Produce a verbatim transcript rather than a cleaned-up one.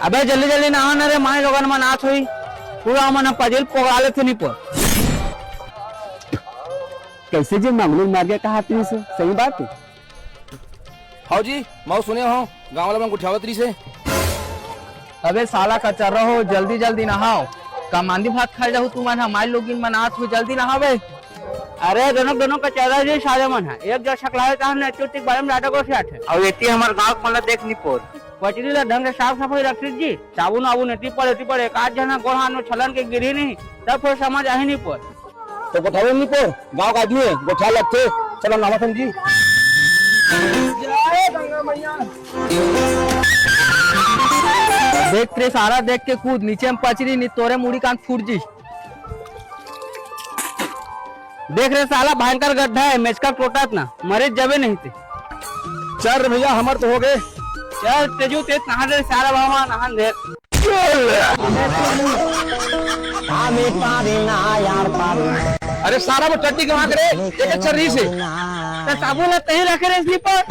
अबे जल्दी जल्दी नहा ना रे, माई लोगन मन आत होही। पूरा मन ह पजिल पोगला लेथे निपोर। कइसे जी मामूली मार के कहा तू इसे? सही बात हे। हव जी, मउ सुने हव, गाँव वाला मन गोठियावत रहिसे। अबे साला कचर्रा हो, जल्दी जल्दी नहाव। का मांदी भात खाय जाहू तुमन ह, माई लोगिन मन आत होही, जल्दी नहाव बे। अरे दोनों दोनों कचर्रा जी साले मन ह, एक जगह सकलावे तहन न चुट्टी के बारे में डाटा गोठियाथे। अउ एती हमर गाँव के मन ला देख निपोर। पचरी ला ढंग से साफ सफाई रखिस जी, साबुन वाबुन एती पड़ एती पड़, एक आध झन ह गोड़ हाथ में छलन के गिरही नहीं, तब फेर समझ आही निपोर। तो गोठियावे निपोर, गाँव का आदमी हे, गोठिया लगथे। चलो नहावत हन जी। देख रे सारा, देख के कूद, नीचे में पचरी, नहीं तोरे मुड़ी कान फूट जी। देख रे साला, भयंकर गड्ढा हे, मेचका टोटत ना, मरे जबे नहीं ते। चल रे भैया, हमर तो हो गे। चल तेजू, ते नहा दे सारा बाबा, नहा दे। अरे सारा वो चड्डी कहाँ करे? एक अच्छा रीस हे। तो साबुन ला तही रखे रे स्लीपर।